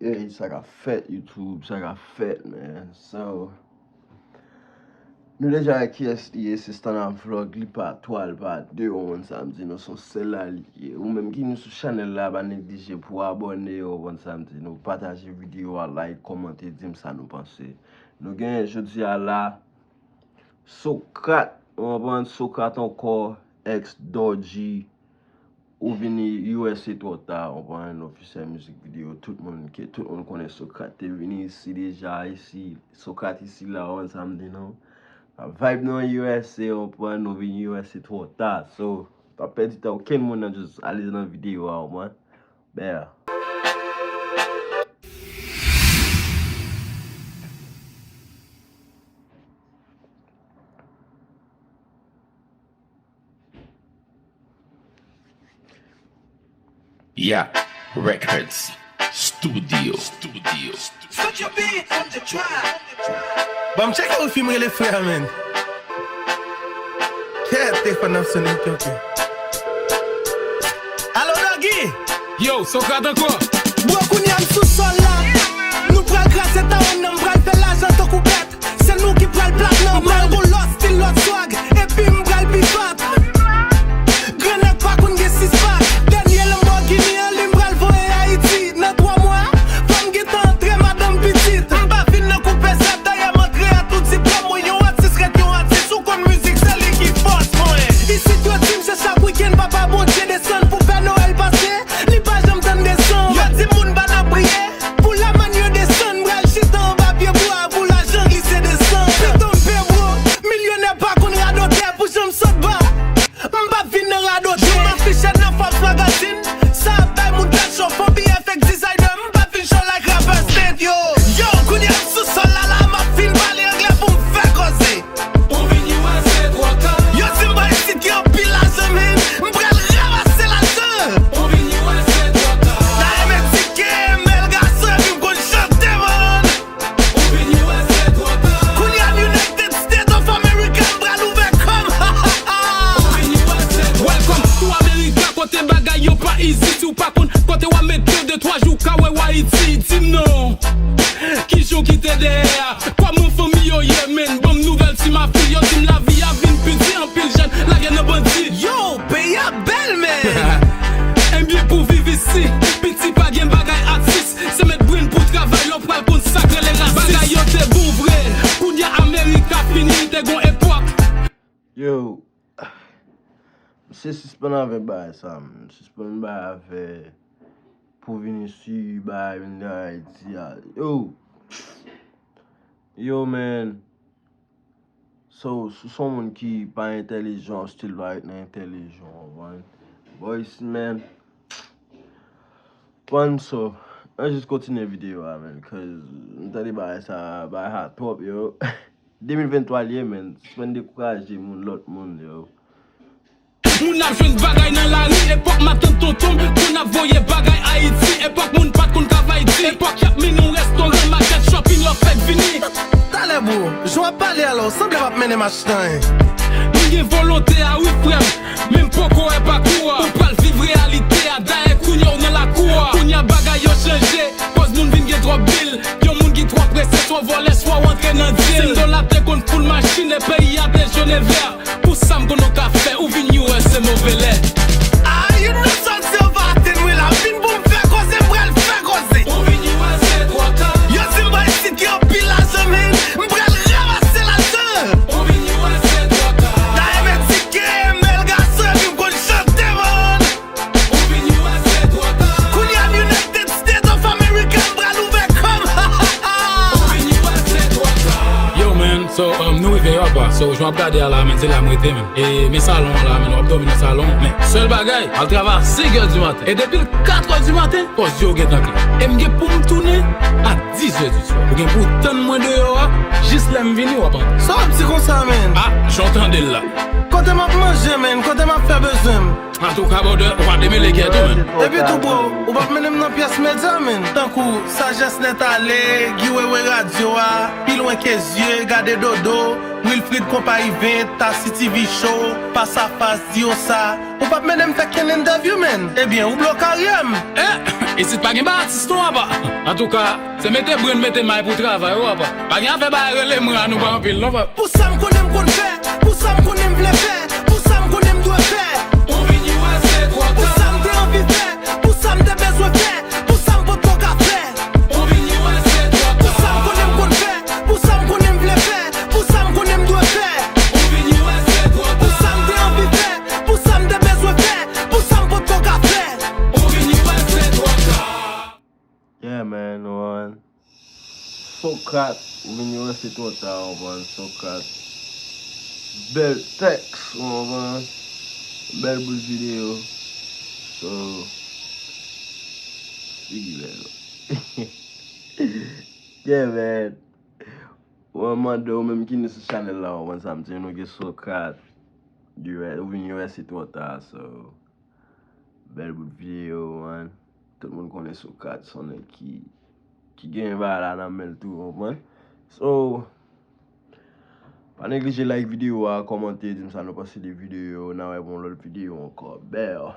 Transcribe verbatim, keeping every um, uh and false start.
Ey, sa k ap fèt YouTube, sa k ap fèt, man. So, nou deja wè kiyès li ye, se Standard Vlog, li pa twa, li pa de, w konprann sa m di nou, se yon sèl la li ye. Ou menm ki nou sou chanèl la, pa neglije pou abòne, w konprann sa m di nou, pataje videyo a, like, kòmante, di m sa nou panse. Nou gen jodi a la, Socrate, w konprann, Socrate ankò, ex Dodgy, ou vini U S A twò ta, w konprann, Officiel Music Video, tout moun ke, tout moun konnen Socrate te vini isi deja, isi, Socrate isi la, w konprann sa m di nou. Ap vibe nan U S A, w konprann, nou vini U S A twò ta, so, pa pèdi tan okenn moun nan, just ale nan videyo a, w konprann. Bè. Yeah Records Studio. Studio. Ban m tcheke wifi m rele frè a, menn. Kèt, telefòn nan ap sonnen, ok, ok. Alo, Doggy! Yo, Socrate ankò! Bro, kounye a m sou sòl la. Nou pral kraze tawon nan, m pral fè lajan tankou bèt. Se nou ki pral plat nan. M pral gon lòt stil, lòt swag, epi m pral pi fat. Grannèg pa konn gen sis pak. Dènye Lamborghini an, li m pral voye Ayiti. Nan twa mwa, fò m gentan antre madanm pitit. M pa vin nan koupe zèb, dayè m antre a tout diplòm mwen. Yon atis ret yon atis, ou konn mizik, se li ki fòs mwen. Isit yo di m se chak wikenn Papa Bondye desann pou Pè Nwèl pase. Li pa janm tann desanm. Yo di moun pa nan priye. Pou lamann yo desann, m pral chita anba pye bwa pou lajan glise desann. Pito m pe bro, milyonè pa konn radote pou jan m sot ba. M p ap vin nan radote. Jou m afiche nan Forbes Magazine, sa ap bay moun tèt cho. Fon biyè fake designer, m p ap vin cho like rapper state yo. Yo, kounye a m sou sòl la, la m ap fin pale anglè pou m fè koze. Ou vin U S A twò ta. Yo di m pa isit gen anpil lajan, men m pral ranmase lajan. Ou vin U S A twò ta. Dayè m edike, m bèl gason, epi m konn chante, man. Ou vin U S A twò ta. Kounye a m United States of America, m pral ouvè kò m. Ou vin U S A twò ta. Welcome to America, kote bagay yo pa easy. Si w pa konn kote w a mete w, de twa jou w ka wè w Ayiti. Di m non, kijan w kite dèyè a? Kòman fanmi yo ye, menn? Ban m nouvèl ti mafi. Yo di m lavi a vin pi di, anpil jèn lage nan bandi. Yo, peyi a bèl, menn. Ebyen pou viv isi, piti pa gen bagay atis. Se met brenn pou travay, lè w pral konn sa k rele rasis. Bagay yo te bon vre, kounye a Amerika fini, te gon epòk. Yo, misye sispann avè bagay sa, man. Sispann bay avè pou vin isi, bay vin nan Ayiti a. Yo. Yo, man. So, si w se yon moun ki pa entèlijan, w still pa ret nan entèlijan, w konprann? Boy, isi, man. Konprann, so, ann jis kontinye videyo a, man, cause m tande bagay sa, bagay hot twòp, yo. De mil venntwa l ye, man. Sispann dekouraje moun, lòt moun, yo. Moun ap jwenn bagay nan lari, epòk matant tonton m konn ap voye bagay Ayiti, epòk moun pa t konn travay di, epòk y ap mennen w restoran, makèt, shopping, lè w fèk vini. Talè bro, jan w ap pale a la, w sanble w ap mennen match nan, en. M gen volonte a wi frè m, men m poko wè pakou a. Ou pral viv reyalite a, dayè kounye a w nan lakou a. Kounye a bagay yo chanje, koz moun vin gen twòp bil. Yon moun ki twò prese, swa w vòlè, swa w antre nan dil. Senk dola te konn foul machin, e peyi a te jòn e vè. Pou sa m konn ou ka fè, ou vin U S A move lè. Ah, you know sòl se yo pa atenn mwen la. Vin pou m fè koze, m pral fè koze. Ou vin U S A twò ta. Yo di m pa isit gen anpil lajan, men m pral ranmase lajan. Ou vin U S A twò ta. Dayè m edike, m bèl gason, epi m konn chante, man. Ou vin U S A twò ta. Kounye a m United States of America, m pral ouvè kò m. Ou vin U S A twò ta. Yo, man, so, um, nou rive yo apa. So, jan w ap gade a la, man, se la m rete, man. E, men salon an la, man, w ap dòmi nan salon. Men, sèl bagay, m al travay a senk è di maten. E depi l kat è di maten, pòs yo gentan klè. E m gen pou m tounen a dis è di swa. Ou gen pou w tann mwen deyò a, jis lè m vini, w ap antre. Sa w ap di konsa, man? Ah, jan w tande l la. Kote m ap manje, man? Kote m ap fè bezwen m? Antouka, brother, ou pa demele kè tou, man. Epi tou, bro, ou p ap mennen m nan pyès medya, man. Tankou Sajès Nèt Ale, Guy Wewe radyo a, Pi lwen ke zye, Gade Dodo, Wilfrid Konpayi ven, Tasi T V Show, Fas a Fas, di yo sa. Ou p ap mennen m fè kenn entèvyou, menn. Ebyen, ou bloke karyè m. Eh, isit pa gen ba atis non, apa. Antouka, se mete brenn, mete may pou travay, wi, apa. Pa gen afè ba rele mwen, nou pa anpil, non, frè. Pou sa m konnen m konn fè, pou sa m konnen m vle fè, pou sa m konnen m dwe fè. Ou vini wè se twò ta. Pou sa m te anvi fè, pou sa m te bezwen fè, pou sa m potko ka fè. Ou vini wè se twò ta. Pou sa m konnen m konn fè, pou sa m konnen m vle fè, pou sa m konnen m dwe fè. Ou vini wè se twò ta. Pou sa m te anvi fè, pou sa m te bezwen fè, pou sa m potko ka fè. Ou vini wè se twò ta. Yeah man, ou konprann. Sokrat, ou vini wè se twò ta, ou konprann. Sokrat. Bèl tèks, ou konprann. Bèl bout videyo. So, figi bèl. Yeah man. Ou an mande ou menm ki ni sou chanèl la, ou konprann sa m di nou gen Sokrat. Ou vini wè se twò ta, so. Bèl bout videyo, man. Tout moun konnen Sokrat se yon nèg ki, ki gen bagay la nan men l tou, ou konprann? So, pa neglije like videyo a, kòmante, di m sa nou panse de videyo, n a wè pou yon lòt videyo ankò. Bèl.